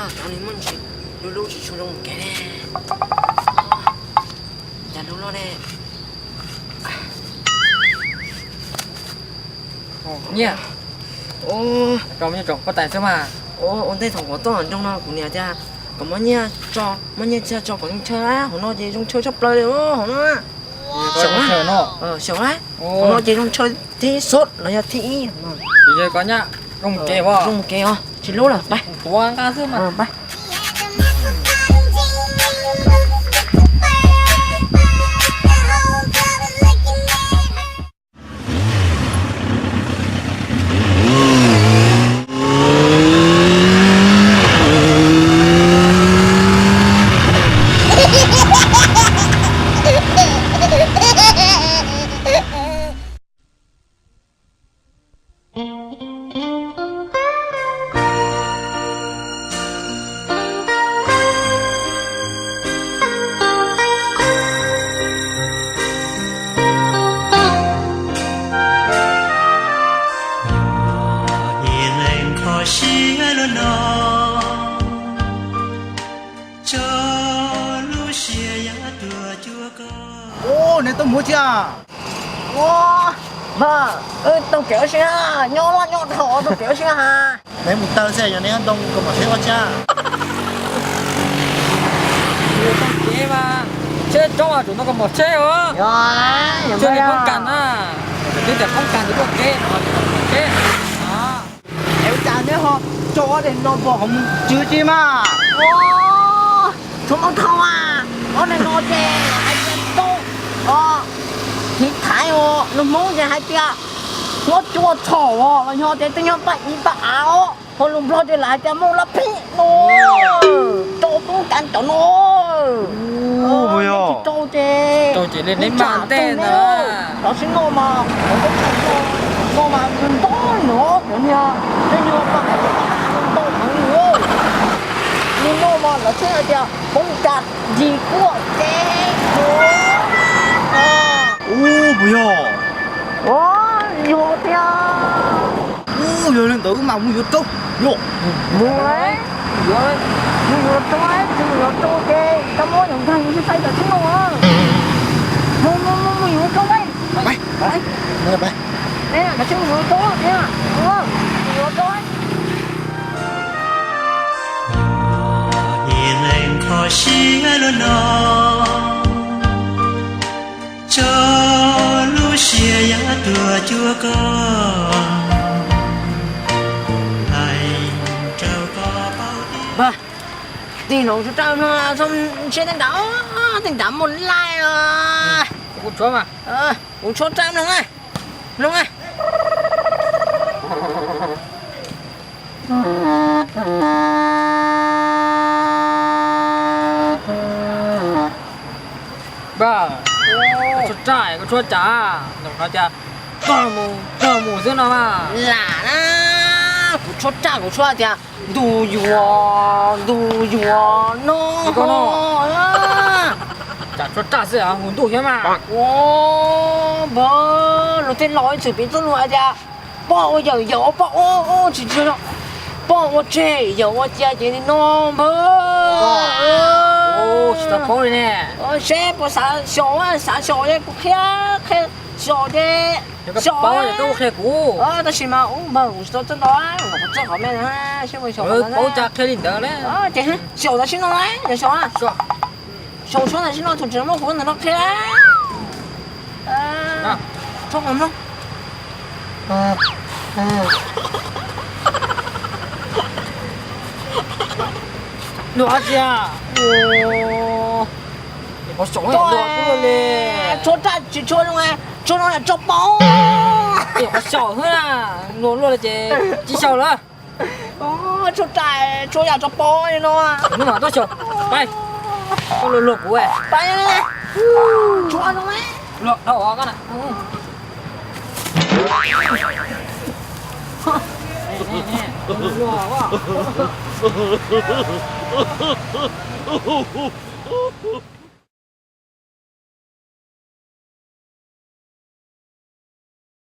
Cov ni muaj ntsis lub lub tsis tshua zoo mus kev ne. Cas lub loj ne. Nyiaj, tso nyiaj tso huab tais xwb mas. Ua ntej thaum kuv tuaj nroog no kuv niam tias kom muab nyiaj tso, muab nyiaj txiag tso kom zoo chaw, hauv no ces zoo chaw tshaj plaws li hauv no. Xyaum na, xyaum na, hauv no ces zoo chaw thib xub los yog thib ib. Ces koj nyab zoo mus kev os, zoo mus kev os, tsis lub lawm, pab. Tuav nqa xwb mas. Ua, neb tuaj mus tsi a? Ua, mas, wb taug kev ua si na, nyob loj nyob dhau taug kev ua si na ha. Neb mus taw xwb, yog neb ntoo kaus mom tsheb ua tsi a? Taug kev mas, tsheb coob mas tsum ntoo kaus mom tsheb os. Tsheb li poob kas na, twb tias poob kas ntawd tuaj kev, tuaj kev. Es ua cas neb ho tso ob daim no pom qhov mus tswv tsi mas? Ua, tshuav mob thau a, ob daim no ces hais tias tau, o, hiv thaiv os, lus Hmoob ces hais tias huab cua txhaum os, los yog tias twb nyob paj ib paj av os, ho lus Nplog ces lawv hais tias muaj lab phib no, rau tub kas cov no. Tsis rau ces, rau ces li neb mam ntej ntawd. Los sib noj mas, noj mas ntau no, cov niag, cov niag mas ntau heev li. Li noj mas lawv thiaj hais tias poob kas ntsis kuaj kev. Ub, puas yog? Ua, yog tiag. Ub, yog li ntawd wb mam mus yuav rau. Yog. Mus, mus yuav rau, mus yuav rau ces koj muab yus nkag yus saib cov tsheb no. Mus, mus, mus, mus yuav rau. Pab, pab, pab, mus yuav rau. Tso lub siab yav tuag cuag koj, hais rau koj paub tias. Pab, tig no tshuav raj mloog, tshuav ntshe tej nrad, tej nrad muaj laij os. Kuv tshuav mas. Kuv tshuav raj mloog na, mloog na. Pab, kuv tshuav raj, kuv tshuav cas, no tias koj mus, koj mus xwb no mas. Lam na, kuv tshuav raj, kuv tshuav tias ntuj yuav, ntuj yuav no. Cas tshuav raj xwb hu ntuj thiab mas. Ua, npawg, luag tej laus ib txwm piv txoj lus hais tias poj ua yawm, yawm ua poj, ua, ua tsis tsis, poj ua tseg, yawm ua cia ces li no npawg. Tsis tau paub li ne. Seb puas xav xyaum, xav xyaum ces kuv qhia, qhia xyaum ces xyaum. Paub ces koj qhia kuv. Tab sis mas ub npawg, kuv tsis tau txawj ntau, kuv txawj qhov me na, seb puas xyaum. Paub cas qhia li ntawd na. Ces xyaum tam sim no na, xyaum, xyaum tsuag tam sim no, thaum tseem muaj kuv ntawm no qhia. Tso mloog. Luag dab tsi a? Qhov saum li. Tshuav raj tsis tshuav zoo, tshuav zoo yam tso pov. Qhov saum xwb na, luag luaj li ces tsis xyaum lawm. Tshuav raj tshuav yam tso pov li no. Hnub mam tuaj xyaum, pab, koj luag luag kuv. Pab, tshuav zoo. Luag dhau koj na.